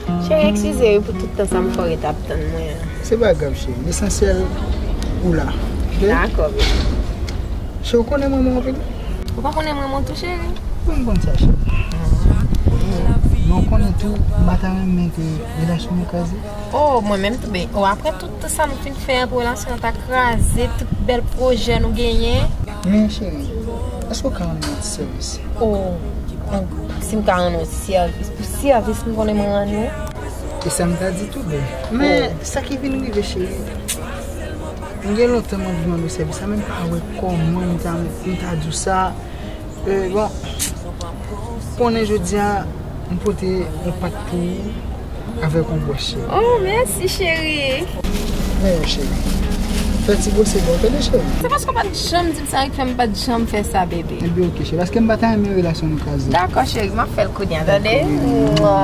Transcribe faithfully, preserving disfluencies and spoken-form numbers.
Cheri, eskize wi pou tout tan sa m fè w ret ap tann mwen an. Se pa grav, cheri. Lesansyèl, ou la. Ok? Dakò, baby. Cheri, ou konnen mwen renmen w anpil? Ou pa konnen mwen renmen w tou, cheri? Wi, m konn sa, cheri. Men ou konnen tou, m pa ta renmen ke relasyon nou kraze. Oh, mwen menm tou, ben, oh, apre tout sa nou fin fè pou relasyon an ta kraze, tout bèl pwojè nou genyen. Men, cheri, èske ou ka rann mwen yon ti sèvis? Oh, oh, si m ka rann ou sèvis, pou sèvis m konnen mwen rann ou. E sa m ta di tou, boo. Men, sa ki vin rive, cheri, m gen lontan m anvi mande w sèvis la, men m pa wè kòman m ta, m ta di w sa. E, bon, konnen jodi a, m pote yon pat pou ou avèk yon bwòs, cheri. Oh, mèsi, cheri. Men, cheri, fè ti bwose bò, tande, cheri. Se paske w pa t janm di m sa ki fè m pa t janm fè sa, bebe. Ebyen, ok, cheri, paske m pa ta renmen relasyon nou kraze. Dakò, cheri, m ap fè l kounye a, tande? Dakò, bebe. Mwa.